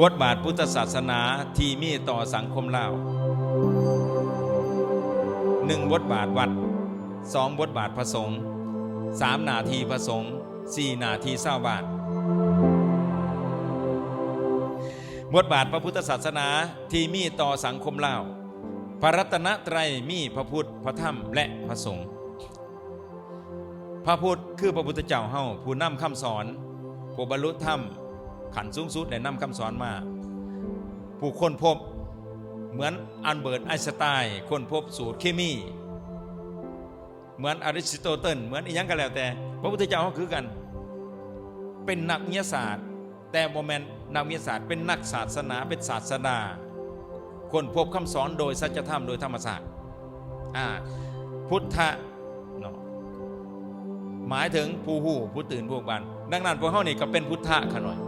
ບົດບາດພຸດທະສາສະໜາທີ່ມີຕໍ່ສັງຄົມລາວ. ໜຶ່ງ ບົດບາດວັດ, ສອງ ບົດບາດພະສົງ, ສາມ ໜ້າທີ່ພະສົງ, ສີ່ ໜ້າທີ່ຊາວບ້ານ. ບົດບາດພະພຸດທະສາສະໜາທີ່ມີຕໍ່ສັງຄົມລາວ. ພະລັດຕະນະໄຕມີພະພຸດ, ພະທຳ ແລະ ພະສົງ. ພະພຸດຄືພະພຸດທະເຈົ້າເຮົາ, ຜູ້ນຳຄຳສອນ, ຜູ້ບັນລຸທຳຂັ້ນສູງສຸດໄດ້ນຳຄຳສອນມາ. ຜູ້ຄົ້ນພົບເໝືອນອັນເບີດ ໄອນສະໄຕ ຄົ້ນພົບສູດເຄມີ, ເໝືອນອາຣິສະໂຕເຕີນ, ເໝືອນອີ່ຫຍັງກໍແລ້ວແຕ່, ພະພຸດທະເຈົ້າເຮົາຄືກັນ ເປັນນັກວິທະຍາສາດ. ແຕ່ບໍ່ແມ່ນນັກວິທະຍາສາດ, ເປັນນັກສາສະໜາ, ເປັນສາດສະດາ, ຄົ້ນພົບຄຳສອນໂດຍສັດຈະທຳ, ໂດຍທຳມະຊາດ. ອາ ພຸດທະເນາະ ໝາຍເຖິງຜູ້ຮູ້, ຜູ້ຕື່ນ, ຜູ້ເບີກບານ. ດັ່ງນັ້ນ ພວກເຮົານີ້ກໍເປັນພຸດທະຂະໜ້ອຍ.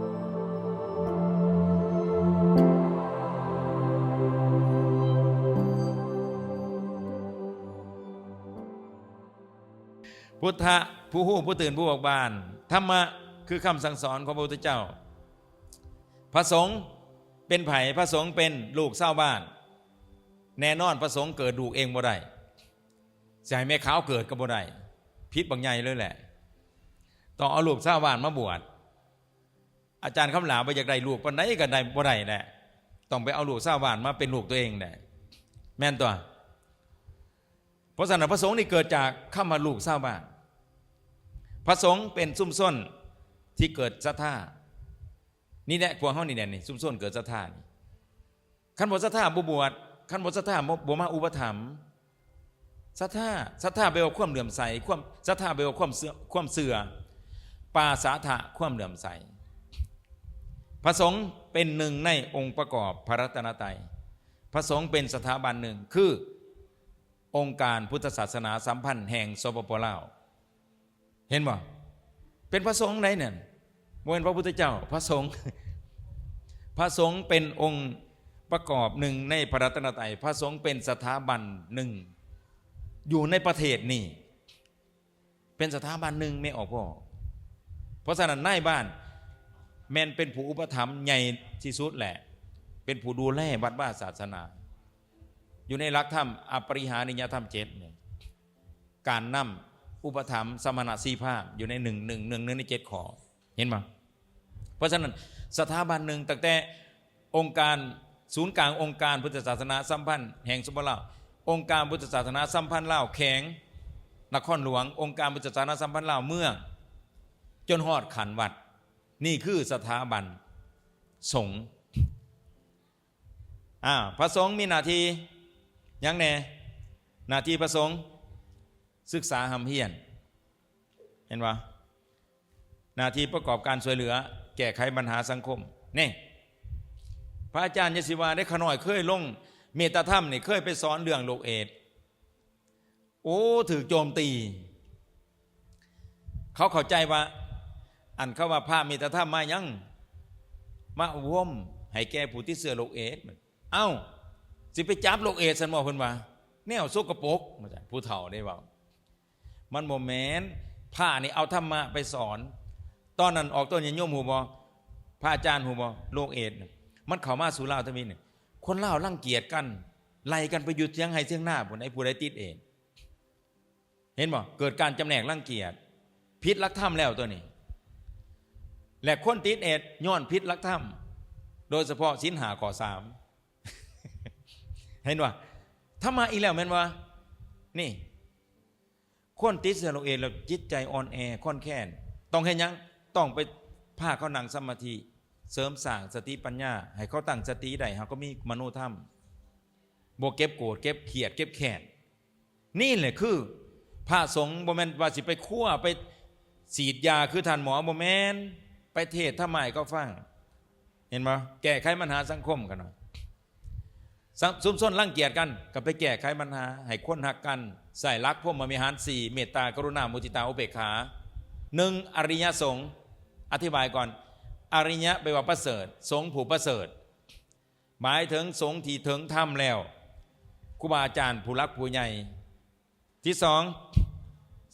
ພຸດທະ ຜູ້ຮູ້, ຜູ້ຕື່ນ, ຜູ້ເບີກບານ. ທຳມະຄືຄຳສັ່ງສອນຂອງພະພຸດທະເຈົ້າ. ພະສົງເປັນໃຜ? ພະສົງເປັນລູກຊາວບ້ານ. ແນ່ນອນ ພະສົງເກີດລູກເອງບໍ່ໄດ້. ຊິໃຫ້ແມ່ຂາວເກີດກໍບໍ່ໄດ້. ຜິດບັກໃຫຍ່ເລີຍແຫຼະ. ຕ້ອງເອົາລູກຊາວບ້ານມາບວດ. ອາຈານຄຳຫຼ້າບໍ່ຢາກໄດ້ລູກປານໃດກໍໄດ້ ບໍ່ໄດ້ແຫຼະ. ຕ້ອງໄປເອົາລູກຊາວບ້ານມາເປັນລູກຕົວເອງແຫຼະ. ແມ່ນຕົວະ? ເພາະສະນັ້ນ ພະສົງນີ້ເກີດຈາກຄຳວ່າລູກຊາວບ້ານ. ພະສົງເປັນຊຸມຊົນທີ່ເກີດສັດທາ. ນີ້ແຫຼະ ພວກເຮົານີ້ແຫຼະ ນີ້ ຊຸມຊົນເກີດສັດທານີ້. ຄັນບໍ່ສັດທາບໍ່ບວດ, ຄັນບໍ່ສັດທາບໍ່ ບໍ່ມາອຸປະຖຳ. ສັດທາ, ສັດທາແປວ່າຄວາມເຫຼື້ອມໃສ, ຄວາມ ສັດທາແປວ່າຄວາມເຊື່ອ, ຄວາມເຊື່ອ. ປາສາທະ ຄວາມເຫຼື້ອມໃສ. ພະສົງເປັນໜຶ່ງໃນອົງປະກອບພະລັດຕະນະໄຕ. ພະສົງເປັນສະຖາບັນໜຶ່ງ ຄື ອົງການພຸດທະສາສະໜາສຳພັນແຫ່ງ ສປປ ລາວ. ເຫັນບໍ່? ເປັນພະສົງໃດນັ້ນ, ບໍ່ແມ່ນພະພຸດທະເຈົ້າ, ພະສົງ. ພະສົງເປັນອົງປະກອບໜຶ່ງໃນພະລັດຕະນະໄຕ, ພະສົງເປັນສະຖາບັນໜຶ່ງຢູ່ໃນປະເທດນີ້. ເປັນສະຖາບັນໜຶ່ງແມ່ອອກພໍ່. ເພາະສະນັ້ນ ນາຍບ້ານແມ່ນເປັນຜູ້ອຸປະຖຳໃຫຍ່ທີ່ສຸດແຫຼະ, ເປັນຜູ້ດູແລວັດວາສາສະໜາ ຢູ່ໃນຫຼັກທຳອະປະລິຫານິຍະທຳເຈັດນີ້, ການນຳອຸປະຖຳສະມະນະຊີພາມ ຢູ່ໃນໜຶ່ງ ໜຶ່ງ ໜຶ່ງ ໜຶ່ງໃນເຈັດຂໍ້. ເຫັນບໍ່? ເພາະສະນັ້ນ ສະຖາບັນໜຶ່ງ ຕັ້ງແຕ່ອົງການ ສູນກາງອົງການພຸດທະສາສະໜາສຳພັນແຫ່ງ ສປປ ລາວ, ອົງການພຸດທະສາສະໜາສຳພັນລາວແຂວງນະຄອນຫຼວງ, ອົງການພຸດທະສາສະໜາສຳພັນລາວເມືອງ, ຈົນຮອດຂັ້ນວັດ. ນີ້ຄືສະຖາບັນສົງ. ອາ ພະສົງມີໜ້າທີ່ຫຍັງແດ່? ໜ້າທີ່ພະສົງ ສຶກສາຮ່ຳຮຽນ. ເຫັນບໍ່? ໜ້າທີ່ປະກອບການຊ່ວຍເຫຼືອແກ້ໄຂບັນຫາສັງຄົມ. ນີ້ ພະອາຈານຢ່າຊິວ່າເດ້, ຂ້ານ້ອຍເຄີຍລົງເມດຕາທຳນີ້, ເຄີຍໄປສອນເລື່ອງໂລກເອດ. ໂອ້ ຖືກໂຈມຕີ. ເຂົາເຂົ້າໃຈວ່າ ອັນ ເຂົາວ່າພະເມດຕາທຳມາຫຍັງ? ມາອົບຮົມໃຫ້ແກ່ຜູ້ຕິດເຊື້ອໂລກເອດ. ເອົ້າ ຊິໄປຈັບໂລກເອດຊັ້ນບໍ່? ເພິ່ນວ່າ ແນວສົກກະປົກ, ວ່າຊັ້ນ ຜູ້ເຖົ້າໄດ້ເວົ້າ. ມັນບໍ່ແມ່ນ, ພະນີ້ເອົາທຳມະໄປສອນ. ຕອນນັ້ນອອກຕົນຍາດໂຍມຮູ້ບໍ່? ພະອາຈານຮູ້ບໍ່? ໂລກເອດມັນເຂົ້າມາສູ່ລາວທຳອິດນີ້, ຄົນລາວລັງກຽດກັນ, ໄລ່ກັນໄປຢູ່ທຽງໄຮ່ທຽງນາພຸ້ນ, ໄອ້ຜູ້ໃດຕິດເອດ. ເຫັນບໍ່? ເກີດການຈຳແນກລັງກຽດ, ຜິດຫຼັກທຳແລ້ວຕົວນີ້. ແລະ ຄົນຕິດເອດຍ້ອນຜິດຫຼັກທຳ, ໂດຍສະເພາະສິນຫ້າ ຂໍ້ສາມ. ເຫັນບໍ່? ທຳມະອີກແລ້ວແມ່ນບໍ່? ນີ້ ຄົນຕິດເຊື້ອໂລກເອດແລ້ວຈິດໃຈອ່ອນແອຄອນແຄນ, ຕ້ອງເຮັດຫຍັງ? ຕ້ອງໄປພາເຂົານັ່ງສະມາທິ, ເສີມສ້າງສະຕິປັນຍາ, ໃຫ້ເຂົາຕັ້ງສະຕິໄດ້, ເຮົາກໍມີມະໂນທຳ, ບໍ່ເກັບໂກດ ເກັບຄຽດ ເກັບແຄ້ນ. ນີ້ແຫຼະຄືພະສົງ, ບໍ່ແມ່ນວ່າຊິໄປຄົວ ໄປສີດຢາຄືທ່ານໝໍ, ບໍ່ແມ່ນ, ໄປເທດທຳມະໃຫ້ເຂົາຟັງ. ເຫັນບໍ່? ແກ້ໄຂບັນຫາສັງຄົມກັນໜ່ອຍ. ສະ ຊຸມຊົນລັງກຽດກັນ ກໍໄປແກ້ໄຂບັນຫາໃຫ້ຄົນຮັກກັນ, ໃຊ້ຫຼັກພົມມະວິຫານສີ່ ເມດຕາ ກະລຸນາ ມຸທິຕາ ອຸເບກຂາ. ໜຶ່ງ ອະລິຍະສົງ, ອະທິບາຍກ່ອນ, ອະລິຍະແປວ່າປະເສີດ, ສົງຜູ້ປະເສີດ ໝາຍເຖິງສົງທີ່ເຖິງທຳແລ້ວ, ຄູບາອາຈານຜູ້ຫຼັກຜູ້ໃຫຍ່. ທີສອງ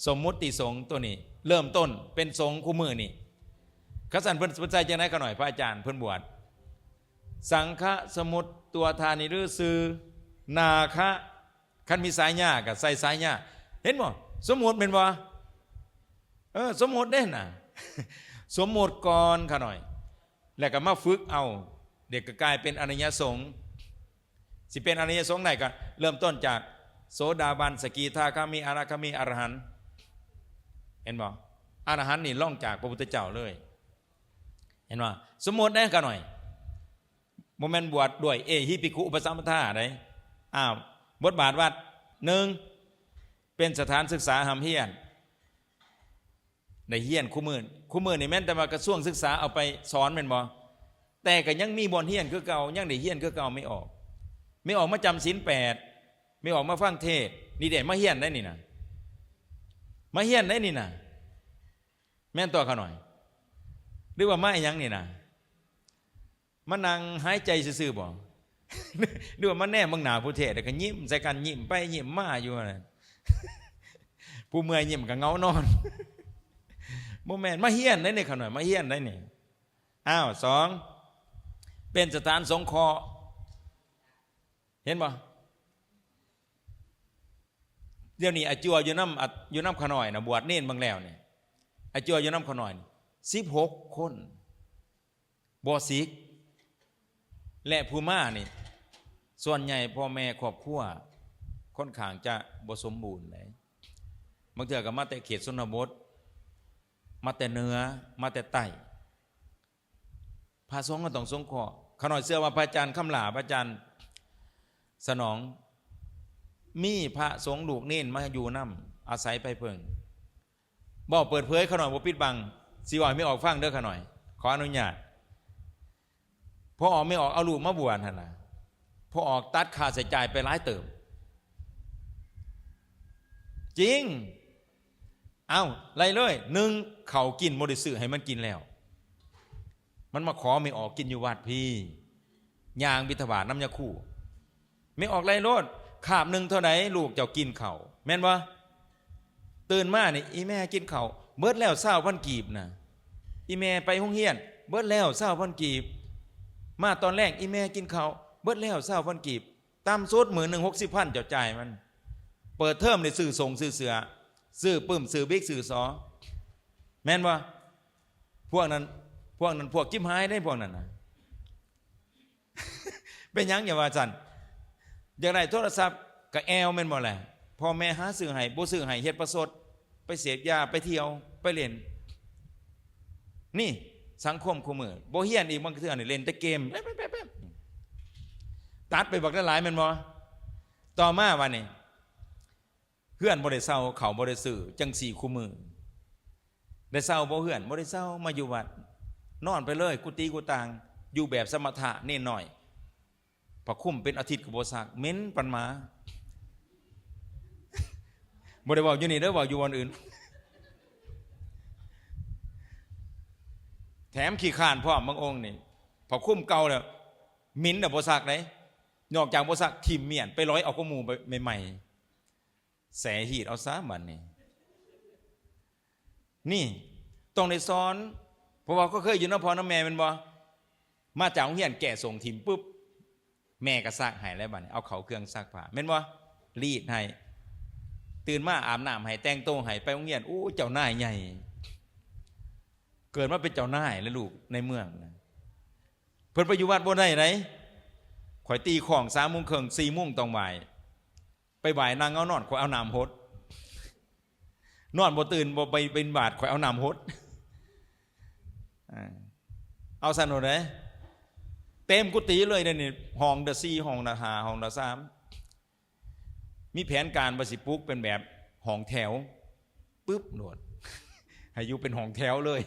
ສົມມຸດຕິສົງ, ໂຕນີ້ເລີ່ມຕົ້ນເປັນສົງຄູ່ມື້ນີ້. ຄັນຊັ້ນເພິ່ນ ເພິ່ນໃສ່ຈັ່ງໃດຂະໜ້ອຍ? ພະອາຈານເພິ່ນບວດ ສັງຄະ ສົມມຸດຕົວທ່ານນີ້ ຫຼື ຊື່ນາຄະ. ຄັນມີສາຍາກໍໃສ່ສາຍາ. ເຫັນບໍ່? ສົມມຸດແມ່ນບໍ່? ເອີ ສົມມຸດເດ້ນະ. ສົມມຸດກ່ອນຂະໜ້ອຍ ແລ້ວກໍມາຝຶກເອົາ ເດັກກໍກາຍເປັນອະລິຍະສົງ. ຊິເປັນອະລິຍະສົງໄດ້ ກໍເລີ່ມຕົ້ນຈາກໂສດາບັນ, ສະກິທາຄາມີ, ອະນາຄາມີ, ອະລະຫັນ. ເຫັນບໍ່? ອະລະຫັນນີ້ລອງຈາກພະພຸດທະເຈົ້າເລີຍ. ເຫັນບໍ່? ສົມມຸດເດ້ຂະໜ້ອຍ. ບໍ່ແມ່ນບວດດ້ວຍເອຫິພິກຂຸອຸປະສຳປະທາໃດ໋. ອ້າວ ບົດບາດວັດ ໜຶ່ງ ເປັນສະຖານສຶກສາຮ່ຳຮຽນ ໄດ້ຮຽນຄູ່ມື້. ຄູ່ມື້ນີ້ແມ່ນແຕ່ວ່າກະຊວງສຶກສາເອົາໄປສອນແມ່ນບໍ່? ແຕ່ກໍຍັງມີບ່ອນຮຽນຄືເກົ່າ, ຍັງໄດ້ຮຽນຄືເກົ່າ. ແມ່ອອກ ແມ່ອອກມາຈຳສິນແປດ, ແມ່ອອກມາຟັງເທດ, ນີ້ເດ້ ມາຮຽນໄດ໋ນີ້ນະ, ມາຮຽນໄດ໋ນີ້ນະ. ແມ່ນຕົວະຂະໜ້ອຍ ຫຼືວ່າມາອີຫຍັງນີ້ນະ? ມານັ່ງຫາຍໃຈຊື່ໆບໍ? ຫຼືວ່າມາແນມເບິ່ງໜ້າຜູ້ເທດ ແລ້ວກໍຍິ້ມໃສ່ກັນ, ຍິ້ມໄປຍິ້ມມາຢູ່ຫັ້ນນະ. ຜູ້ເມື່ອຍຍິ້ມກໍເຫງົານອນ. ບໍ່ແມ່ນ, ມາຮຽນໄດ໋ນີ້ຂະໜ້ອຍ, ມາຮຽນໄດ໋ນີ້. ອ້າວ ສອງ ເປັນສະຖານສົງເຄາະ. ເຫັນບໍ່? ດຽວນີ້ອາຈົວຢູ່ນຳ ອາ ຢູ່ນຳຂະໜ້ອຍນະ, ບວດເນນເບິ່ງແລ້ວນີ້ ອາຈົວຢູ່ນຳຂະໜ້ອຍນີ້ ສິບຫົກຄົນ. ບໍ່ສິກ ແລະ ຜູ້ມານີ້ ສ່ວນໃຫຍ່ພໍ່ແມ່ຄອບຄົວຄ່ອນຂ້າງຈະບໍ່ສົມບູນໃດ໋. ບາງເທື່ອກໍມາແຕ່ເຂດຊົນນະບົດ, ມາແຕ່ເໜືອ, ມາແຕ່ໃຕ້. ພະສົງກໍຕ້ອງສົງເຄາະ. ຂ້ານ້ອຍເຊື່ອວ່າພະອາຈານຄຳຫຼ້າ, ພະອາຈານສະໜອງ ມີພະສົງລູກເນນມາຢູ່ນຳ, ອາໄສໄປເພິ່ງ. ເວົ້າເປີດເຜີຍ, ຂ້ານ້ອຍບໍ່ປິດບັງ, ຊິເວົ້າໃຫ້ແມ່ອອກຟັງເດີ, ຂ້ານ້ອຍຂໍອະນຸຍາດ. ພໍ່ອອກແມ່ອອກເອົາລູກມາບວດຫັ້ນນະ, ພໍ່ອອກຕັດຄ່າໃຊ້ຈ່າຍໄປຫຼາຍເຕີບ. ຈິງ. ເອົ້າ ໄລ່ເລີຍ. ໜຶ່ງ ເຂົ້າກິນບໍ່ໄດ້ຊື້ໃຫ້ມັນກິນແລ້ວ, ມັນມາຂໍແມ່ອອກກິນຢູ່ວັດພີ້, ຍ່າງບິນທະບາດນຳຍາຄູ. ແມ່ອອກໄລ່ໂລດ, ຄາບໜຶ່ງເທົ່າໃດລູກເຈົ້າກິນເຂົ້າ, ແມ່ນບໍ່? ຕື່ນມານີ້ ອີແມ່ກິນເຂົ້າເບິດແລ້ວຊາວພັນກີບນະ, ອີແມ່ໄປໂຮງຮຽນເບິດແລ້ວຊາວພັນກີບ, ມາຕອນແລງ ອີແມ່ກິນເຂົ້າເບິດແລ້ວຊາວພັນກີບ. ຕ່ຳສຸດມື້ໜຶ່ງຫົກສິບພັນ ເຈົ້າຈ່າຍມັນ. ເປີດເທີມໄດ້ຊື້ສົ່ງຊື້ເສື້ອ, ຊື້ປຶ້ມ, ຊື້ບິກ, ຊື້ສໍ, ແມ່ນບໍ່? ພວກນັ້ນ ພວກນັ້ນພວກຈິບຫາຍເດ້ ພວກນັ້ນນະ. ເປັນຫຍັງຢ່າວ່າຊັ້ນ, ຢາກໄດ້ໂທລະສັບກໍແອວແມ່ນບໍ່ແຫຼະ? ພໍ່ແມ່ຫາຊື້ໃຫ້, ບໍ່ຊື້ໃຫ້ເຮັດປະຊົດ, ໄປເສບຢາ, ໄປທ່ຽວ, ໄປຫຼິ້ນ. ນີ້ສັງຄົມຄູ່ມື້ ບໍ່ຮຽນອີກ, ບາງເທື່ອນີ້ຫຼິ້ນແຕ່ເກມ, ຕັດໄປບັກຫຼາຍໆ ແມ່ນບໍ່? ຕໍ່ມາບາດນີ້ ເຮືອນບໍ່ໄດ້ເຊົ່າ, ເຂົ້າບໍ່ໄດ້ຊື້, ຈັ່ງຊີ້ຄູ່ມື້ ໄດ້ເຊົ່າບໍ່? ເຮືອນບໍ່ໄດ້ເຊົ່າ, ມາຢູ່ວັດ, ນອນໄປເລີຍ, ກຸຕິກຸຕາງ, ຢູ່ແບບສະມະຖະ, ເນນນ້ອຍ. ຜ້າຄຸມເປັນອາທິດກໍບໍ່ຊັກ, ເໝັນປານໝາ. ບໍ່ໄດ້ເວົ້າຢູ່ນີ້ເດີ, ເວົ້າຢູ່ບ່ອນອື່ນ. ແຖມຂີ້ຄ້ານພ້ອມ, ບາງອົງນີ້ ຜ້າຄຸມເກົ່າແລ້ວເໝັນແລ້ວບໍ່ຊັກເດ້, ນອກຈາກບໍ່ຊັກ, ຖິ້ມມ້ຽນ, ໄປລອຍເອົາຂອງໝູ່ໃໝ່ໆ. ແສຮີດເອົາຊະບາດນີ້. ນີ້ຕ້ອງໄດ້ສອນ, ເພາະວ່າກໍເຄີຍຢູ່ນຳພໍ່ນຳແມ່ແມ່ນບໍ່? ມາຈາກໂຮງຮຽນແກະສົ່ງຖິ້ມປຶບ, ແມ່ກໍຊັກໃຫ້ແລ້ວບາດນີ້, ເອົາເຂົ້າເຄື່ອງຊັກຜ້າແມ່ນບໍ່? ລີດໃຫ້, ຕື່ນມາອາບນ້ຳໃຫ້, ແຕ່ງໂຕໃຫ້, ໄປໂຮງຮຽນ, ໂອ້ ເຈົ້ານາຍໃຫຍ່. ເກີດມາເປັນເຈົ້ານາຍແລ້ວລູກໃນເມືອງນະ. ເພິ່ນໄປຢູ່ວັດບໍ່ໄດ້ໃດ, ຂ້ອຍຕີຄ້ອງສາມໂມງເຄິ່ງ, ສີ່ໂມງຕ້ອງໄຫວ້. ໄປໄຫວ້ນາງເງົານອນ, ຂ້ອຍເອົານ້ຳຫົດ. ນອນບໍ່ຕື່ນ, ບໍ່ໄປບິນທະບາດ, ຂ້ອຍເອົານ້ຳຫົດ. ເອົາຊັ້ນໂລດເດ້, ເຕັມກຸຕິເລີຍເດນີ້, ຫ້ອງລະສີ່, ຫ້ອງລະຫ້າ, ຫ້ອງລະສາມ. ມີແຜນການວ່າຊິປຸກເປັນແບບຫ້ອງແຖວ, ປຶບໂລດ, ໃຫ້ຢູ່ເປັນຫ້ອງແຖວເລີຍ.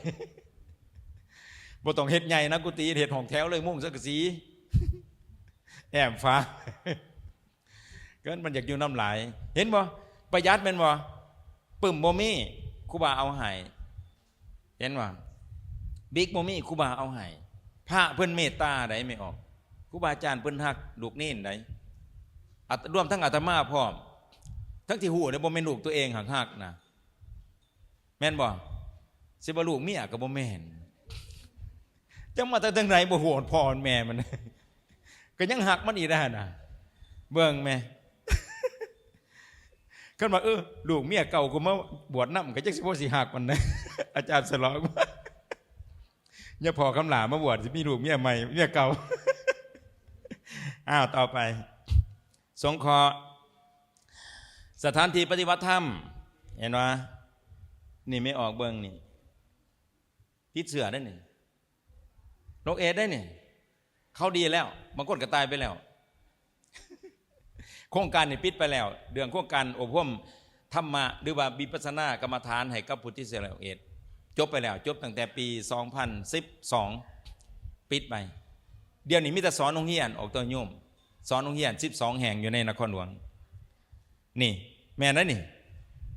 ບໍ່ຕ້ອງເຮັດໃຫຍ່ນະ, ກຸຕິເຮັດຫ້ອງແຖວເລີຍ, ມຸງສັງກະສີ, ແອ້ມຝາ. ເກີນ ມັນຢາກຢູ່ນຳຫຼາຍ. ເຫັນບໍ່? ປະຢັດແມ່ນບໍ່? ປຶ້ມບໍ່ມີ, ຄູບາເອົາໃຫ້. ເຫັນບໍ່? ບິກບໍ່ມີ, ຄູບາເອົາໃຫ້. ພະເພິ່ນເມດຕາໃດ໋ ແມ່ອອກ. ຄູບາອາຈານເພິ່ນຮັກລູກເນນໃດ໋. ອາດ ລວມທັງອາດຕະມາພ້ອມ. ທັງທີ່ຮູ້ເດ້ ບໍ່ແມ່ນລູກຕົວເອງຫາກຮັກນະ. ແມ່ນບໍ່? ຊິວ່າລູກເມຍກໍບໍ່ແມ່ນ. ຈັກມາແຕ່ທາງໃດ ບໍ່ຮູ້ຮອດພໍ່ຮອດແມ່ມັນ. ກໍຍັງຮັກມັນອີກໄດ້ຫັ້ນນະ. ເບິ່ງແມ ຄັນວ່າ ເອີ ລູກເມຍເກົ່າກູມາບວດນຳ ກໍຈັກຊິພໍຊິຮັກມັນນະ ອາຈານສະຫຼອງ. ຍາພໍ່ຄຳຫຼ້າມາບວດ ຊິມີລູກເມຍໃໝ່ ເມຍເກົ່າ. ອ້າວ ຕໍ່ໄປ ສົງເຄາະສະຖານທີ່ປະຕິບັດທຳ ເຫັນບໍ່? ນີ້ແມ່ອອກເບິ່ງນີ້ ຕິດເຊື້ອໄດ໋ນີ້ ໂລກເອດໄດ໋ນີ້. ເຂົາດີແລ້ວ ບາງຄົນກໍຕາຍໄປແລ້ວ. ໂຄງການນີ້ປິດໄປແລ້ວ ເລື່ອງໂຄງການອົບຮົມທຳມະ ຫຼືວ່າວິປັດສະນາກຳມະຖານໃຫ້ກັບຜູ້ຕິດເຊື້ອໂລກເອດ ຈົບໄປແລ້ວ ຈົບຕັ້ງແຕ່ປີສອງພັນສິບສອງ ປິດໄປ. ດຽວນີ້ມີແຕ່ສອນໂຮງຮຽນ ອອກຕົວໂຍມ ສອນໂຮງຮຽນສິບສອງແຫ່ງຢູ່ໃນນະຄອນຫຼວງ. ນີ້ແມ່ນໄດ໋ນີ້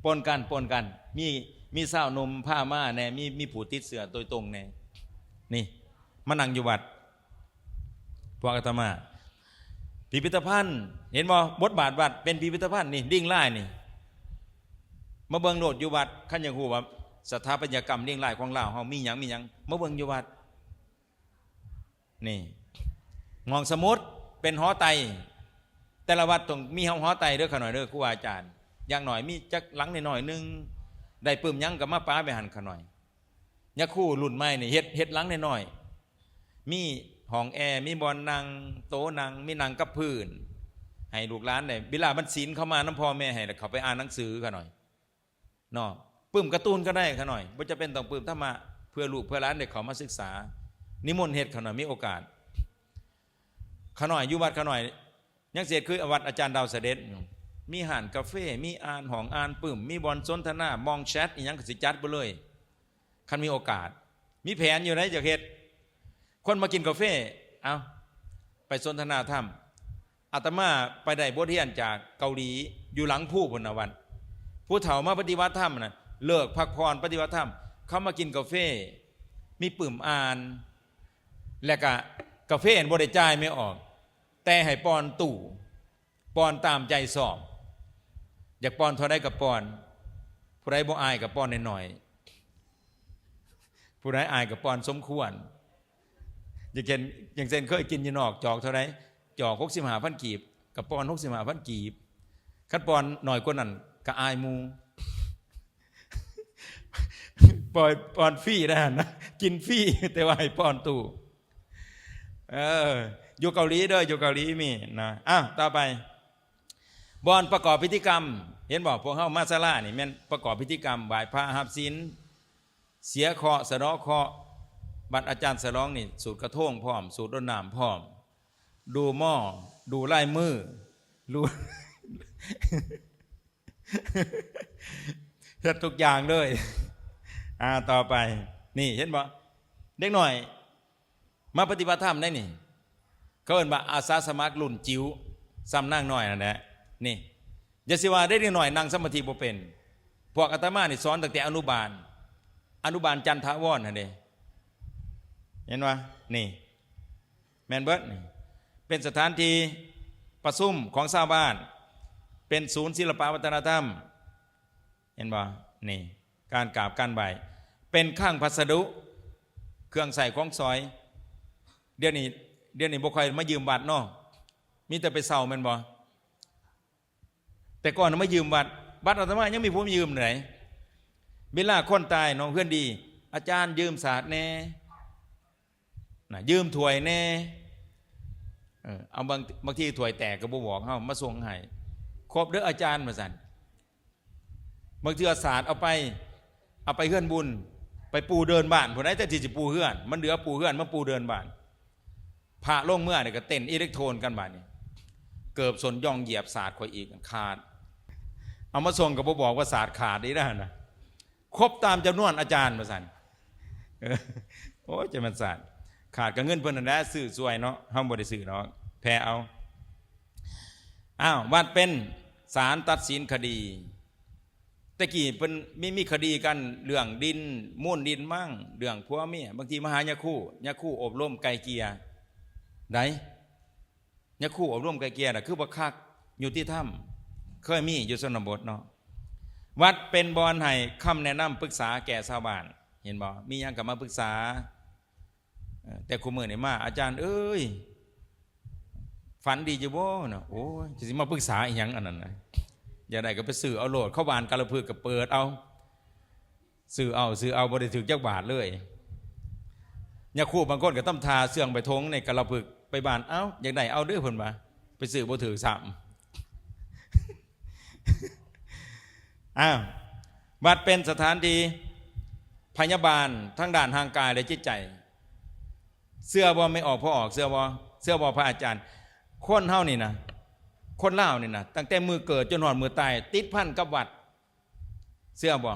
ປົນກັນ ປົນກັນ ມີ ມີຊາວໜຸ່ມພາມາແດ່ ມີ ມີຜູ້ຕິດເຊື້ອໂດຍຕົງແດ່. ນີ້ມານັ່ງຢູ່ວັດ ພວກອາດຕະມາ ພິພິທະພັນ ເຫັນບໍ່? ບົດບາດວັດເປັນພິພິທະພັນ ນີ້ ລິ້ງລາຍນີ້ ມາເບິ່ງໂລດຢູ່ວັດ ຄັນຢາກຮູ້ວ່າສະຖາປັດຕະຍະກຳລິ້ງລາຍຂອງລາວເຮົາມີຫຍັງ ມີຫຍັງ ມາເບິ່ງຢູ່ວັດ. ນີ້ ຫ້ອງສະໝຸດເປັນຫໍໄຕ້ ແຕ່ລະວັດຕ້ອງມີຫ້ອງຫໍໄຕ້ເດີ ຂ້ານ້ອຍເດີ ຄູບາອາຈານ ຢ່າງໜ້ອຍມີຈັກຫຼັງນ້ອຍໆໜຶ່ງ ໄດ້ປຶ້ມຫຍັງກໍມາປະໄວ້ຫັ້ນ ຂ້ານ້ອຍ. ຍາຄູລຸ້ນໃໝ່ນີ້ເຮັດ ເຮັດຫຼັງນ້ອຍໆ ມີຫ້ອງແອ ມີບ່ອນນັ່ງ ໂຕນັ່ງ ມີນັ່ງກັບພື້ນ ໃຫ້ລູກຫຼານໄດ້ ເວລາມັນສິນເຂົ້າມານຳພໍ່ແມ່ ໃຫ້ເຂົ້າໄປອ່ານໜັງສື ຂ້ານ້ອຍ. ເນາະ ປຶ້ມກາຕູນກໍໄດ້ ຂ້ານ້ອຍ ບໍ່ຈຳເປັນຕ້ອງປຶ້ມທຳມະ ເພື່ອລູກເພື່ອຫຼານໄດ້ເຂົ້າມາສຶກສາ ນິມົນເຮັດ ຂ້ານ້ອຍ ມີໂອກາດ. ຂ້ານ້ອຍຢູ່ວັດ ຂ້ານ້ອຍຍັງຊິເຮັດຄືວັດອາຈານດາວສະເດັດ ມີຮ້ານກາເຟ ມີອ່ານຫ້ອງອ່ານປຶ້ມ ມີບ່ອນສົນທະນາ ມອງແຊັດ ອີ່ຫຍັງກໍຊິຈັດເບິດເລີຍ ຄັນມີໂອກາດ. ມີແຜນຢູ່ໃດ໋ ຢາກເຮັດ ຄົນມາກິນກາເຟ ເອົ້າ ໄປສົນທະນາທຳ. ອາດຕະມາໄປໄດ້ບົດຮຽນຈາກເກົາຫຼີ ຢູ່ຫຼັງພູພຸ້ນນະວັດ ຜູ້ເຖົ້າມາປະຕິບັດທຳນະ ເລີກພັກຜ່ອນປະຕິບັດທຳ ເຂົາມາກິນກາເຟ ມີປຶ້ມອ່ານ ແລ້ວກະກາເຟຫັ້ນບໍ່ໄດ້ຈ່າຍແມ່ອອກ ແຕ່ໃຫ້ປ່ອນຕູ້ ປ່ອນຕາມໃຈຊອບ ຢາກປ່ອນເທົ່າໃດກໍປ່ອນ ຜູ້ໃດບໍ່ອາຍກໍປ່ອນໜ້ອຍໆ ຜູ້ໃດອາຍກໍປ່ອນສົມຄວນ. ຢ່າງເຊັ່ນ ຢ່າງເຊັ່ນເຄີຍກິນຢູ່ນອກ ຈອກເທົ່າໃດ? ຈອກຫົກສິບຫ້າພັນກີບ ກໍປ່ອນຫົກສິບຫ້າພັນກີບ ຄັນປ່ອນໜ້ອຍກວ່ານັ້ນກໍອາຍໝູ່ ປ່ອຍ ປ່ອນຟຣີໄດ໋ຫັ້ນນະ ກິນຟຣີ ແຕ່ວ່າໃຫ້ປ່ອນຕູ້. ເອີ ຢູ່ເກົາຫຼີເດີ ຢູ່ເກົາຫຼີມີນະ. ອ້າວ ຕໍ່ໄປ ບ່ອນປະກອບພິທີກຳ ເຫັນບໍ່? ພວກເຮົາມາສາລານີ້ແມ່ນປະກອບພິທີກຳ ໄຫວ້ພະ ຮັບສິນ ເສຍເຄາະ ສະເດາະເຄາະ. ວັດອາຈານສະຫຼອງນີ້ ສູດກະໂທງພ້ອມ ສູດລົດນ້ຳພ້ອມ ດູໝໍ ດູລາຍມື ດູ ເຮັດທຸກຢ່າງເລີຍ. ອ່າ ຕໍ່ໄປ ນີ້ ເຫັນບໍ່? ເດັກນ້ອຍມາປະຕິບັດທຳໄດ໋ນີ້ ເຂົາເອີ້ນວ່າອາສາສະໝັກລຸ້ນຈິ໋ວ ສ່ຳນາງນ້ອຍນັ້ນແຫຼະ. ນີ້ ຢ່າຊິວ່າເດັກນ້ອຍນັ່ງສະມາທິບໍ່ເປັນ ພວກອາດຕະມານີ້ສອນຕັ້ງແຕ່ອະນຸບານ ອະນຸບານຈັນທະວອນຫັ້ນເດ້ ເຫັນບໍ່? ນີ້ ແມ່ນເບິດນີ້ ເປັນສະຖານທີ່ປະຊຸມຂອງຊາວບ້ານ ເປັນສູນສິລະປະວັດທະນະທຳ ເຫັນບໍ່? ນີ້ ການກາບການໄຫວ້ ເປັນຄັງພັດສະດຸ ເຄື່ອງໃຊ້ຂອງສອຍ. ດຽວນີ້ ດຽວນີ້ບໍ່ຄ່ອຍມາຢືມວັດເນາະ ມີແຕ່ໄປເຊົ່າແມ່ນບໍ່? ແຕ່ກ່ອນນະມາຢືມວັດ ວັດອາດຕະມາຍັງມີຜູ້ມາຢືມໃດ໋. ເວລາຄົນຕາຍເນາະ ເຮືອນດີ ອາຈານຢືມສາດແດ່ ນະ ຢືມຖ້ວຍແດ່ ເອີ ເອົາ ບາງ ບາງທີຖ້ວຍແຕກກໍບໍ່ບອກເຮົາ ມາສົ່ງໃຫ້ ຄົບເດີອາຈານ ວ່າຊັ້ນ. ບາງເທື່ອສາດເອົາໄປ ເອົາໄປເຮືອນບຸນ ໄປປູເດີ່ນບ້ານພຸ້ນໃດ໋ ແທນທີ່ຊິປູເຮືອນ ມັນເຫຼືອປູເຮືອນ ມາປູເດີ່ນບ້ານ. ພະລົງເມືອນີ້ກໍເຕັ້ນອີເລັກໂທນກັນບາດນີ້ ເກີບສົ້ນຢອງຢຽບສາດຂ້ອຍອີກ ຂາດ ເອົາມາສົ່ງກໍບໍ່ບອກວ່າສາດຂາດອີກນະ ຄົບຕາມຈຳນວນອາຈານວ່າຊັ້ນ. ເອີ ໂອ້ຍ ຈະແມ່ນສາດ ຂາດກໍເງິນເພິ່ນນັ້ນແຫຼະ ຊື້ຊ່ວຍເນາະ ເຮົາບໍ່ໄດ້ຊື້ດອກ ແຜ່ເອົາ. ອ້າວ ວັດເປັນສານຕັດສິນຄະດີ ແຕ່ກີ້ເພິ່ນມີ ມີຄະດີກັນເລື່ອງດິນ ມູນດິນມັ້ງ ເລື່ອງຜົວເມຍ ບາງທີມາຫາຍາຄູ ຍາຄູອົບຮົມໄກ່ເກ່ຍໄດ໋. ຍາຄູອົບຮົມໄກ່ເກ່ຍນະ ຄືບໍ່ຄັກ ຍຸຕິທຳ ເຄີຍມີຢູ່ຊົນນະບົດເນາະ. ວັດເປັນບ່ອນໃຫ້ຄຳແນະນຳປຶກສາແກ່ຊາວບ້ານ ເຫັນບໍ່? ມີຫຍັງກໍມາປຶກສາ. ເອີ ແຕ່ຄູ່ມື້ນີ້ມາ ອາຈານເອີຍ ຝັນດີຢູ່ບໍ່ນະ? ໂອ້ຍ ຈະຊິມາປຶກສາອີຫຍັງອັນນັ້ນນະ ຢາກໄດ້ກໍໄປຊື້ເອົາໂລດ ເຂົ້າບ້ານກາລະພຶກກໍເປີດເອົາ ຊື້ເອົາ ຊື້ເອົາ ບໍ່ໄດ້ຖືກຈັກບາດເລີຍ. ຍາຄູບາງຄົນກໍທຳທ່າເຊື່ອງໄປຖົງໃນກາລະພຶກ ໄປບ້ານ ເອົ້າ ຢາກໄດ້ເອົາເດີ້ ເພິ່ນວ່າ ໄປຊື້ບໍ່ຖືກຊ້ຳ. ອ້າວ ວັດເປັນສະຖານທີ່ພະຍາບານທາງດ້ານຮ່າງກາຍ ແລະ ຈິດໃຈ. ເຊື່ອບໍ່ແມ່ອອກພໍ່ອອກ? ເຊື່ອບໍ່? ເຊື່ອບໍ່ພະອາຈານ? ຄົນເຮົານີ້ນະ ຄົນລາວນີ້ນະ ຕັ້ງແຕ່ມື້ເກີດຈົນຮອດມື້ຕາຍ ຕິດພັນກັບວັດ. ເຊື່ອບໍ່?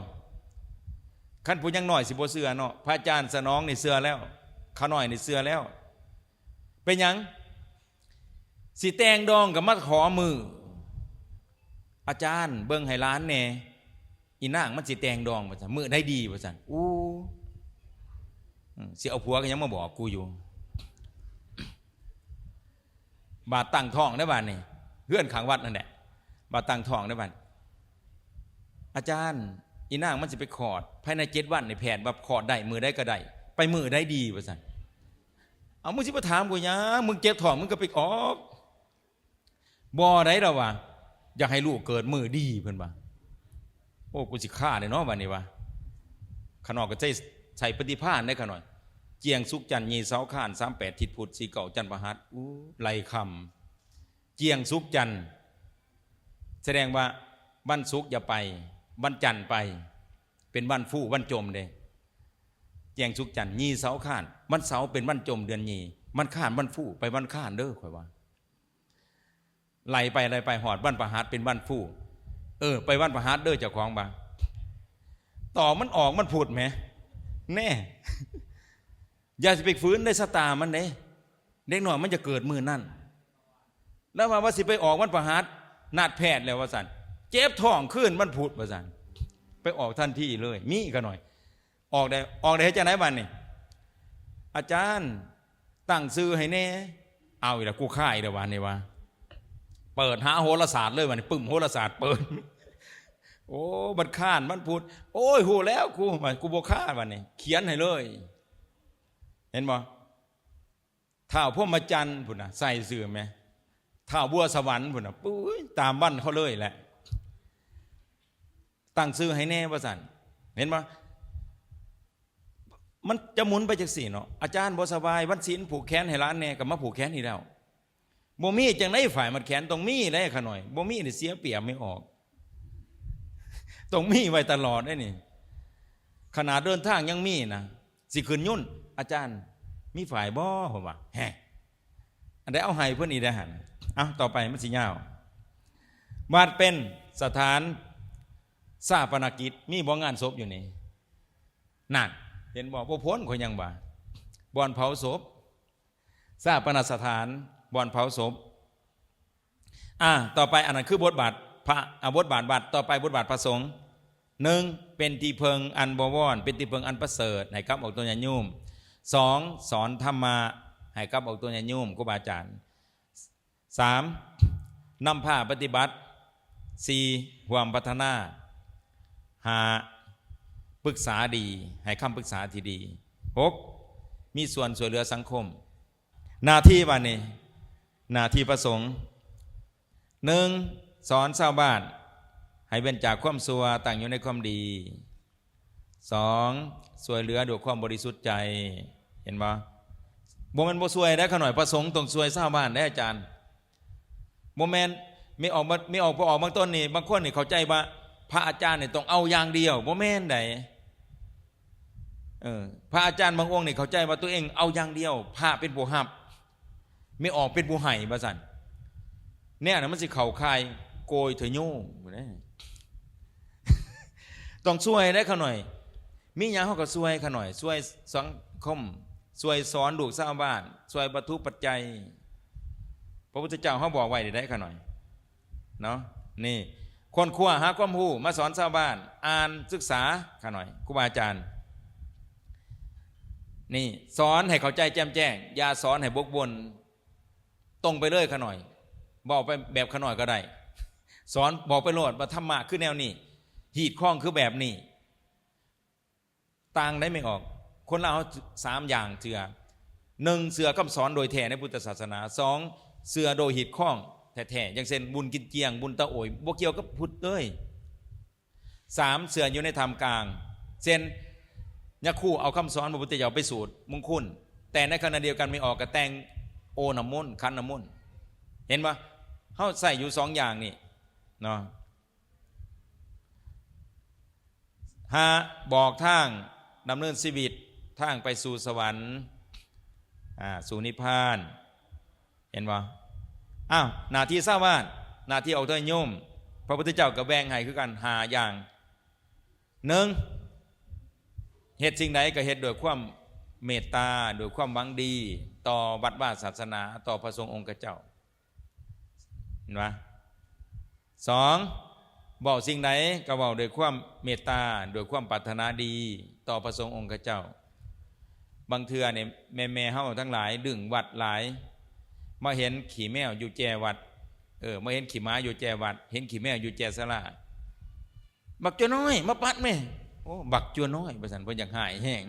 ຄັນຜູ້ຍັງນ້ອຍຊິບໍ່ເຊື່ອເນາະ. ພະອາຈານສະໜອງນີ້ເຊື່ອແລ້ວ, ຂ້ານ້ອຍນີ້ເຊື່ອແລ້ວ. ເປັນຫຍັງ? ຊິແຕ່ງດອງກໍມາຂໍມື້, ອາຈານເບິ່ງໃຫ້ຫຼານແດ່, ອີນາງມັນຊິແຕ່ງດອງວ່າຊັ້ນ, ມື້ໃດດີວ່າຊັ້ນ. ອູ້ ອືມ ຊິເອົາຜົວກໍຍັງມາບອກກູຢູ່. ບາດຕັ້ງທ້ອງເດ້ບາດນີ້, ເຮືອນຂ້າງວັດນັ້ນແຫຼະ, ບາດຕັ້ງທ້ອງເດ້ບາດ. ອາຈານ, ອີນາງມັນຊິໄປຄອດ, ພາຍໃນເຈັດວັນນີ້ແພດວ່າຄອດໄດ້, ມື້ໃດກໍໄດ້, ໄປມື້ໃດດີວ່າຊັ້ນ. ເອົາ, ມຶງຊິມາຖາມກູຫຍັງ? ມຶງເຈັບທ້ອງ, ມຶງກໍໄປອອກ. ບໍ່ໄດ້ລະວ່າ ຢາກໃຫ້ລູກເກີດມື້ດີ ເພິ່ນວ່າ. ໂອ້ ກູຊິຂ້າເດ້ເນາະ ບາດນີ້ວ່າ. ຂະນ້ອຍກໍໃຊ້ ໃຊ້ປະຕິພານເດ້ຂະນ້ອຍ. ຈຽງສຸກຈັນ ຍີ່ເສົາຄານ ສາມແປດທິດພຸດ ສີ່ເກົ້າຈັນພະຫັດ. ອູ້ ໄລ່ຄຳ ຈຽງສຸກຈັນ ສະແດງວ່າວັນສຸກຢ່າໄປ, ວັນຈັນໄປ ເປັນວັນຟູ ວັນຈົມເດ້. ຈຽງສຸກຈັນ ຍີ່ເສົາຄານ ວັນເສົາເປັນວັນຈົມເດືອນຍີ່, ວັນຄານວັນຟູ ໄປວັນຄານເດີ້ ຂ້ອຍວ່າ. ໄລ່ໄປ ໄລ່ໄປ ຮອດວັນພະຫັດເປັນວັນຟູ. ເອີ ໄປວັນພະຫັດເດີ້ ເຈົ້າຂອງວ່າ. ຕໍ່ມັນອອກວັນພຸດແໝ. ແນ່ ຢ່າຊິໄປຝືນໃນຊະຕາມັນເດ້. ເດັກນ້ອຍມັນຈະເກີດມື້ນັ້ນ. ແລ້ວວ່າ ວ່າຊິໄປອອກວັນພະຫັດ, ນັດແພດແລ້ວວ່າຊັ້ນ, ເຈັບທ້ອງຄືນວັນພຸດວ່າຊັ້ນ, ໄປອອກທັນທີເລີຍ. ມີຂະນ້ອຍ ອອກໄດ້ ອອກໄດ້ເຮັດຈັ່ງໃດບາດນີ້? ອາຈານ ຕັ້ງຊື່ໃຫ້ແດ່. ເອົາອີກແລ້ວ ກູຄ້າອີກແລ້ວບາດນີ້ວ່າ. ເປີດຫາໂຫລະສາດເລີຍບາດນີ້, ປຶ້ມໂຫລະສາດເປີດ. ໂອ້ ບັດຄານວັນພຸດ, ໂອ້ຍ ຮູ້ແລ້ວ ກູ ກູບໍ່ຄ້າບາດນີ້, ຂຽນໃຫ້ເລີຍ. ເຫັນບໍ່? ທ້າວພົມມະຈັນພຸ້ນນະ ໃສ່ຊື່ແມ, ທ້າວບົວສະຫວັນພຸ້ນນະ, ປຸ້ຍ ຕາມວັນເຂົາເລີຍແຫຼະ. ຕັ້ງຊື່ໃຫ້ແດ່ວ່າຊັ້ນ. ເຫັນບໍ່? ມັນຈະໝູນໄປຈັ່ງຊີ້ເນາະ. ອາຈານບໍ່ສະບາຍ, ວັນສິນຜູກແຂນໃຫ້ຫຼານແດ່, ກໍມາຜູກແຂນອີກແລ້ວ. ບໍ່ມີຈັ່ງໃດ ຝ້າຍມັດແຂນຕ້ອງມີແຫຼະຂະນ້ອຍ, ບໍ່ມີນີ້ເສຍປຽບແມ່ອອກ. ຕ້ອງມີໄວ້ຕະຫຼອດເດ້ນີ້. ຂະໜາດເດີນທາງຍັງມີນະ, ຊິຂຶ້ນຍົນ, ອາຈານ ມີຝ້າຍບໍ່? ເພິ່ນວ່າ. ແຮະ ອັນໃດເອົາໃຫ້ເພິ່ນອີກແດ່ຫັ້ນ. ເອົ້າ ຕໍ່ໄປມັນຊິຍາວ. ວັດເປັນສະຖານຊາປະນະກິດ, ມີບໍ່ງານສົບຢູ່ນີ້? ນັ້ນ ເຫັນບໍ່? ບໍ່ພົ້ນ ຂ້ອຍຍັງວ່າ ບ່ອນເຜົາສົບ, ຊາປະນະສະຖານ, ບ່ອນເຜົາສົບ. ອ່າ ຕໍ່ໄປ ອັນນັ້ນຄືບົດບາດພະ, ອ່າ ບົດບາດວັດ. ຕໍ່ໄປບົດບາດພະສົງ. ໜຶ່ງ ເປັນທີ່ເພິ່ງອັນບໍວອນ, ເປັນທີ່ເພິ່ງອັນປະເສີດໃຫ້ກັບອອກຕົນຍາດໂຍມ. ສອງ ສອນທຳມະໃຫ້ກັບອອກຕົນຍາດໂຍມ, ຄູບາອາຈານ. ສາມ ນຳພາປະຕິບັດ. ສີ່ ຮ່ວມພັດທະນາ. ຫ້າ ປຶກສາດີ, ໃຫ້ຄຳປຶກສາທີ່ດີ. ຫົກ ມີສ່ວນຊ່ວຍເຫຼືອສັງຄົມ. ໜ້າທີ່ບາດນີ້ ໜ້າທີ່ພະສົງ. ໜຶ່ງ ສອນຊາວບ້ານໃຫ້ເວັ້ນຈາກຄວາມຊົ່ວ, ຕັ້ງຢູ່ໃນຄວາມດີ. ສອງ ຊ່ວຍເຫຼືອດ້ວຍຄວາມບໍລິສຸດໃຈ. ເຫັນບໍ່? ບໍ່ແມ່ນບໍ່ຊ່ວຍໄດ໋ ຂະນ້ອຍ, ພະສົງຕ້ອງຊ່ວຍຊາວບ້ານໄດ໋ ອາຈານ. ບໍ່ແມ່ນ ແມ່ອອກ ແມ່ອອກ ບໍ່ອອກບາງຕົນນີ້, ບາງຄົນນີ້ເຂົ້າໃຈວ່າພະອາຈານນີ້ຕ້ອງເອົາຢ່າງດຽວ, ບໍ່ແມ່ນໃດ. ເອີ ພະອາຈານບາງອົງນີ້ເຂົ້າໃຈວ່າຕົວເອງເອົາຢ່າງດຽວ, ພະເປັນຜູ້ຮັບ, ແມ່ອອກເປັນຜູ້ໃຫ້ວ່າຊັ້ນ. ແນວນັ້ນມັນຊິເຂົ້າຂ່າຍໂກຍທະໂຍ ຕ້ອງຊ່ວຍໄດ໋ ຂະນ້ອຍ. ມີຫຍັງເຮົາກໍຊ່ວຍ ຂະນ້ອຍ, ຊ່ວຍສັງຄົມ, ຊ່ວຍສອນລູກຊາວບ້ານ, ຊ່ວຍວັດຖຸປັດໄຈ. ພະພຸດທະເຈົ້າເຮົາບອກໄວ້ໄດ໋ ຂະນ້ອຍ. ເນາະ ນີ້ ຄົ້ນຄວ້າຫາຄວາມຮູ້ມາສອນຊາວບ້ານ, ອ່ານສຶກສາ ຂະນ້ອຍ ຄູບາອາຈານ. ນີ້ ສອນໃຫ້ເຂົ້າໃຈແຈ່ມແຈ້ງ, ຢ່າສອນໃຫ້ບົກບົ່ນ, ຕົງໄປເລີຍ ຂະນ້ອຍ. ເວົ້າໄປແບບຂະນ້ອຍກໍໄດ້, ສອນ ບອກໄປໂລດວ່າທຳມະຄືແນວນີ້, ຮີດຄອງຄືແບບນີ້. ຕ່າງໄດ້ແມ່ອອກ. ຄົນລາວເຮົາສາມຢ່າງເຊື່ອ. ໜຶ່ງ ເຊື່ອຄຳສອນໂດຍແທ້ໃນພຸດທະສາສະໜາ. ສອງ ເຊື່ອໂດຍຮີດຄອງແທ້ໆ ຢ່າງເຊັ່ນ ບຸນກິນຈຽງ ບຸນຕາໂອຍ ບໍ່ກ່ຽວກັບພຸດເລີຍ. ສາມ ເຊື່ອຢູ່ໃນຖ້ຳກາງ ເຊັ່ນ ຍາຄູເອົາຄຳສອນຂອງພະພຸດທະເຈົ້າໄປສູດມຸງຄຸນ ແຕ່ໃນຂະນະດຽວກັນແມ່ອອກກໍແຕ່ງໂອນ້ຳມົນ ຂັນນ້ຳມົນ. ເຫັນບໍ່? ເຮົາໃຊ້ຢູ່ສອງຢ່າງນີ້ເນາະ. ຫ້າ ບອກທາງດຳເນີນຊີວິດ ທາງໄປສູ່ສະຫວັນ ອ່າ ສູ່ນິບພານ. ເຫັນບໍ່? ອ້າວ ໜ້າທີ່ຊາວບ້ານ ໜ້າທີ່ອອກໂທຍາດໂຍມ ພະພຸດທະເຈົ້າກໍແບ່ງໃຫ້ຄືກັນຫ້າຢ່າງ. ໜຶ່ງ ເຮັດສິ່ງໃດກໍເຮັດດ້ວຍຄວາມເມດຕາ ດ້ວຍຄວາມຫວັງດີຕໍ່ວັດວາສາສະໜາ ຕໍ່ພະສົງອົງຄະເຈົ້າ. ເຫັນບໍ່? ສອງ ເວົ້າສິ່ງໃດກໍເວົ້າດ້ວຍຄວາມເມດຕາ ດ້ວຍຄວາມປາດຖະໜາດີຕໍ່ພະສົງອົງຄະເຈົ້າ. ບາງເທື່ອນີ້ແມ່ໆເຮົາທັງຫຼາຍດຶງວັດຫຼາຍ ມາເຫັນຂີ້ແມວຢູ່ແຈວັດ ເອີ ມາເຫັນຂີ້ໝາຢູ່ແຈວັດ ເຫັນຂີ້ແມວຢູ່ແຈສາລາ. ບັກຈົວນ້ອຍ ມາປັດແມ່. ໂອ້ ບັກຈົວນ້ອຍ ວ່າຊັ້ນ ເພິ່ນຢາກຮ້າຍແຮງ.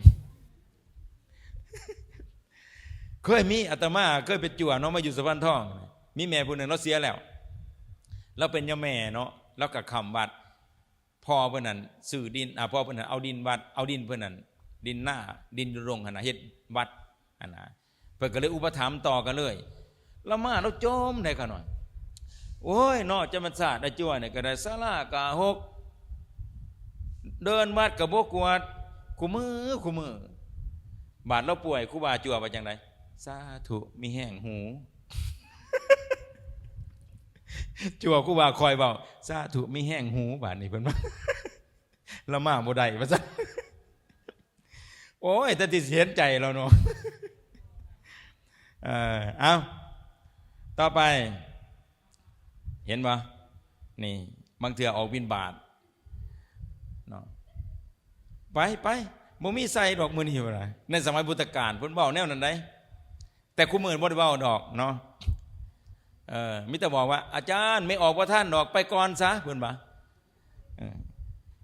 ເຄີຍມີ ອາດຕະມາເຄີຍໄປຈົວເນາະ ມາຢູ່ສະພານທອງ ມີແມ່ຜູ້ໜຶ່ງ ລາວເສຍແລ້ວ ລາວເປັນຍາແມ່ເນາະ ລາວກໍຄ້ຳວັດ. ພໍ່ເພິ່ນນັ້ນຊື້ດິນ ອາ ພໍ່ເພິ່ນນັ້ນເອົາດິນວັດ ເອົາດິນເພິ່ນນັ້ນ ດິນນາ ດິນຢູ່ດົງຫັ້ນນະ ເຮັດວັດຫັ້ນນະ. ເພິ່ນກໍເລີຍອຸປະຖຳຕໍ່ກັນເລີຍ. ລາວມາລາວຈົ່ມໄດ້ຂະນ້ອຍ. ໂອ້ຍເນາະ ຈະແມ່ນຊາດອາຈົວນີ້ກໍໄດ້ ສາລາກະຫົກ ເດີ່ນວັດກໍບໍ່ກວາດ ຄູ່ມື້ ຄູ່ມື້. ບາດລາວປ່ວຍ ຄູບາຈົວວ່າຈັ່ງໃດ? ສາທຸ ມີແຮງຫູ. ຈົວຄູບາຄອຍເວົ້າ ສາທຸ ມີແຮງຫູ. ບາດນີ້ເພິ່ນວ່າ ລາວມາບໍ່ໄດ້ ວ່າຊັ້ນ. ໂອ້ຍ ແຕ່ທີ່ຊິເຫັນໃຈລາວເນາະ. ເອີ ເອົາ ຕໍ່ໄປ ເຫັນບໍ່? ນີ້ ບາງເທື່ອອອກບິນບາດເນາະ ໄປ ໄປ ບໍ່ມີໃສ່ດອກມື້ນີ້ ວ່າ. ໃນສະໄໝພຸດທະການເພິ່ນເວົ້າແນວນັ້ນໃດ ແຕ່ຄູ່ມື້ບໍ່ໄດ້ເວົ້າດອກເນາະ. ເອີ ມີແຕ່ບອກວ່າ ອາຈານ ແມ່ອອກບໍ່ທັນດອກ ໄປກ່ອນຊະ ເພິ່ນວ່າ. ເອີ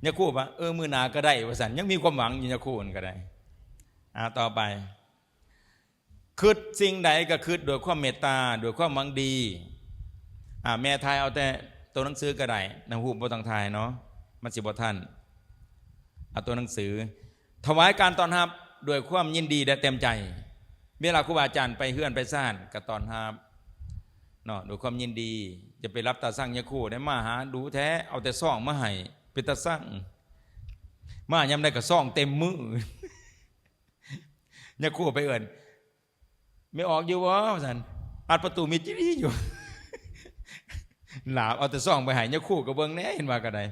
ຍາຄູວ່າ ເອີ ມື້ໜ້າກໍໄດ້ ວ່າຊັ້ນ. ຍັງມີຄວາມຫວັງຢູ່ ຍາຄູນັ້ນກໍໄດ້. ອ່າ ຕໍ່ໄປ ຄິດສິ່ງໃດກໍຄິດດ້ວຍຄວາມເມດຕາ ດ້ວຍຄວາມຫວັງດີ. ອ່າ ແມ່ຖ່າຍເອົາແຕ່ໂຕໜັງສືກໍໄດ້ ນຳຮູບບໍ່ຕ້ອງຖ່າຍເນາະ ມັນຊິບໍ່ທັນ. ເອົາໂຕໜັງສື. ຖວາຍການຕ້ອນຮັບດ້ວຍຄວາມຍິນດີ ແລະ ເຕັມໃຈ. ເວລາຄູບາອາຈານໄປເຮືອນໄປຊານກໍຕ້ອນຮັບເນາະ ດ້ວຍຄວາມຍິນດີ. ຢ່າໄປຫຼັບຕາຊັງຍາຄູໄດ໋ ມາຫາດູແທ້ ເອົາແຕ່ຊອງມາໃຫ້ ເປັນຕາຊັງ. ມາຍາມໃດກໍຊອງເຕັມມື. ຍາຄູໄປເອີ້ນ ແມ່ອອກຢູ່ບໍ່? ວ່າຊັ້ນ. ອັດປະຕູມິດຈີ່ຢູ່. ຫຼາບເອົາແຕ່ຊອງໄປໃຫ້ຍາຄູກໍເບິ່ງແດ່ ເຫັນວ່າກໍໄດ້.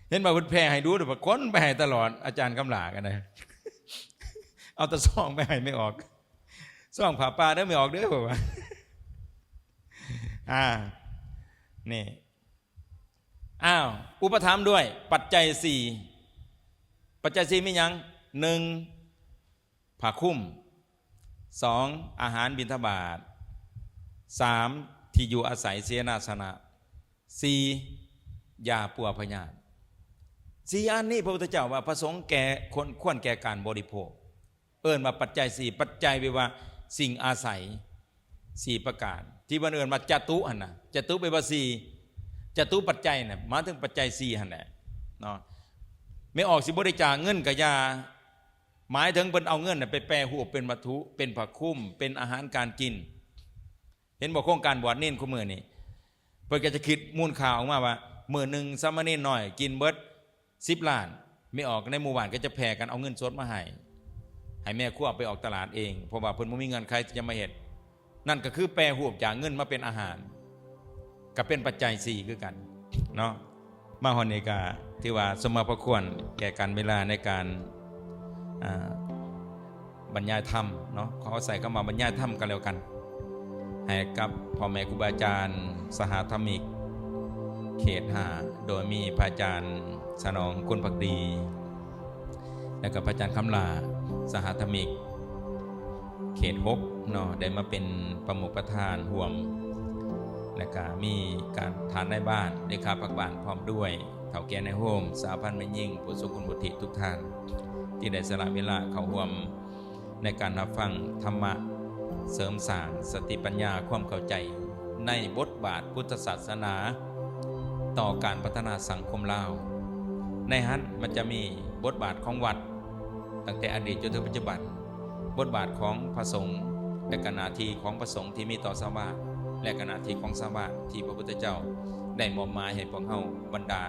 ເຫັນວ່າເພິ່ນແຜ່ໃຫ້ດູ ແຕ່ວ່າຄົນໄປໃຫ້ຕະຫຼອດ ອາຈານຄຳຫຼ້າກໍໄດ້. ເອົາແຕ່ຊອງໄປໃຫ້ແມ່ອອກ. ຊອງຜ້າປ່າເດີແມ່ອອກເດີ ວ່າ. ອ່າ ນີ້ ອ້າວ ອຸປະຖຳດ້ວຍປັດໄຈສີ່. ປັດໄຈສີ່ມີຫຍັງ? ໜຶ່ງ ຜ້າຄຸມ, ສອງ ອາຫານບິນທະບາດ, ສາມ ທີ່ຢູ່ອາໄສເສນາສະນະ, ສີ່ ຢາປົວພະຍາດ. ສີ່ອັນນີ້ພະພຸດທະເຈົ້າວ່າພະສົງແກ່ ຄວນ ຄວນແກ່ການບໍລິໂພກ. ເອີ້ນວ່າປັດໄຈສີ່, ປັດໄຈແປວ່າສິ່ງອາໄສສີ່ປະການ ທີ່ເພິ່ນເອີ້ນວ່າຈະຕຸຫັ້ນນະ, ຈະຕຸແປວ່າສີ່, ຈະຕຸປັດໄຈນະ ໝາຍເຖິງປັດໄຈສີ່ຫັ້ນແຫຼະເນາະ. ແມ່ອອກຊິບໍລິຈາກເງິນກະຢ່າ, ໝາຍເຖິງເພິ່ນເອົາເງິນນະໄປແປຮູບເປັນວັດຖຸ, ເປັນຜ້າຄຸມ, ເປັນອາຫານການກິນ. ເຫັນບໍ່? ໂຄງການບວດເນນຄູ່ມື້ນີ້ ເພິ່ນກໍຈະຄິດມູນຄ່າອອກມາວ່າ ມື້ໜຶ່ງສາມະເນນນ້ອຍກິນເບິດສິບລ້ານ, ແມ່ອອກໃນໝູ່ບ້ານກໍຈະແຜ່ກັນເອົາເງິນສົດມາໃຫ້, ໃຫ້ແມ່ຄົວໄປອອກຕະຫຼາດເອງ, ເພາະວ່າເພິ່ນບໍ່ມີເງື່ອນໄຂທີ່ຈະມາເຮັດ. ນັ້ນກໍຄືແປຮູບຈາກເງິນມາເປັນອາຫານ, ກໍເປັນປັດໄຈສີ່ຄືກັນເນາະ. ມາຮອດນີ້ກໍຖືວ່າສົມມາພະຄວນແກ່ການເວລາໃນການ ອ່າ ບັນຍາຍທຳເນາະ, ຂໍໃຊ້ຄຳວ່າບັນຍາຍທຳກໍແລ້ວກັນ ໃຫ້ກັບພໍ່ແມ່ຄູບາອາຈານສະຫະທຳມິກເຂດຫ້າ ໂດຍມີພະອາຈານສະໜອງ ຄຸນພັກດີ ແລະກໍພະອາຈານຄຳຫຼ້າ ສະຫະທຳມິກເຂດຫົກເນາະ ໄດ້ມາເປັນປະມຸກປະທານຮ່ວມ ແລະກະມີການ ທ່ານນາຍບ້ານ ເລຂາພັກບ້ານ ພ້ອມດ້ວຍເຖົ້າແກ່ນາຍໂຮມ, ສະຫະພັນແມ່ຍິງ, ຜູ້ຊົງຄຸນວຸດທິທຸກທ່ານ ທີ່ໄດ້ສະຫຼະເວລາເຂົ້າຮ່ວມໃນການຮັບຟັງທຳມະ, ເສີມສ້າງສະຕິປັນຍາ, ຄວາມເຂົ້າໃຈ ໃນບົດບາດພຸດທະສາສະໜາຕໍ່ການພັດທະນາສັງຄົມລາວ. ໃນຫັ້ນມັນຈະມີບົດບາດຂອງວັດ ຕັ້ງແຕ່ອະດີດຈົນເຖິງປັດຈຸບັນ, ບົດບາດຂອງພະສົງ ແລະ ກະໜ້າທີ່ຂອງພະສົງທີ່ມີຕໍ່ຊາວບ້ານ ແລະ ກະໜ້າທີ່ຂອງຊາວບ້ານທີ່ພະພຸດທະເຈົ້າໄດ້ມອບໝາຍໃຫ້ພວກເຮົາບັນດາ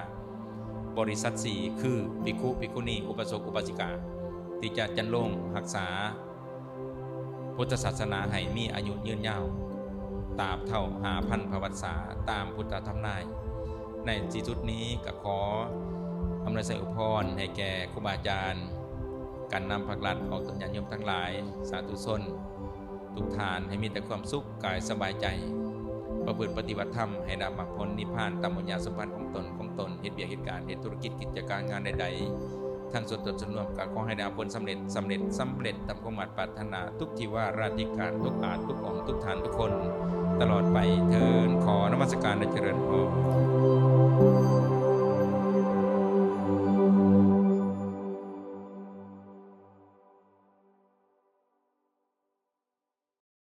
ບໍລິສັດສີ່ ຄື ພິກຂຸ ພິກຂຸນີ ອຸປາສົກ ອຸປາສິກາ ທີ່ຈະຈັນລົງຮັກສາ ພຸດທະສາສະໜາໃຫ້ມີອາຍຸຍືນຍາວ ຕາບເທົ່າຫ້າພັນພະວັດສາ ຕາມພຸດທະທຳນາຍ. ໃນທີ່ສຸດນີ້ກໍຂໍອຳນວຍໄຊອວຍພອນໃຫ້ແກ່ຄູບາອາຈານ, ການນຳພາກລັດ, ອອກຕົນຍາດໂຍມທັງຫຼາຍ, ສາທຸຊົນທຸກທ່ານ ໃຫ້ມີແຕ່ຄວາມສຸກກາຍສະບາຍໃຈ, ປະພຶດປະຕິບັດທຳໃຫ້ໄດ້ຮັບມັກຜົນນິບພານຕາມບຸນຍາສົມພານຂອງຕົນ, ຂອງຕົນ, ເຮັດວຽກເຮັດການ, ເຮັດທຸລະກິດກິດຈະການງານໃດໆ ທັງສ່ວນຕົນສ່ວນລວມ ກໍຂໍໃຫ້ໄດ້ຮັບຜົນສຳເລັດ, ສຳເລັດ, ສຳເລັດຕາມຄວາມມາດປາດຖະໜາ ທຸກທິວາລາທິການ, ທຸກອາດ, ທຸກອອງ, ທຸກທ່ານ, ທຸກຄົນ ຕະຫຼອດໄປເທີ້ນ. ຂໍນະມັດສະການ ແລະ ຈະເລີນພອນ.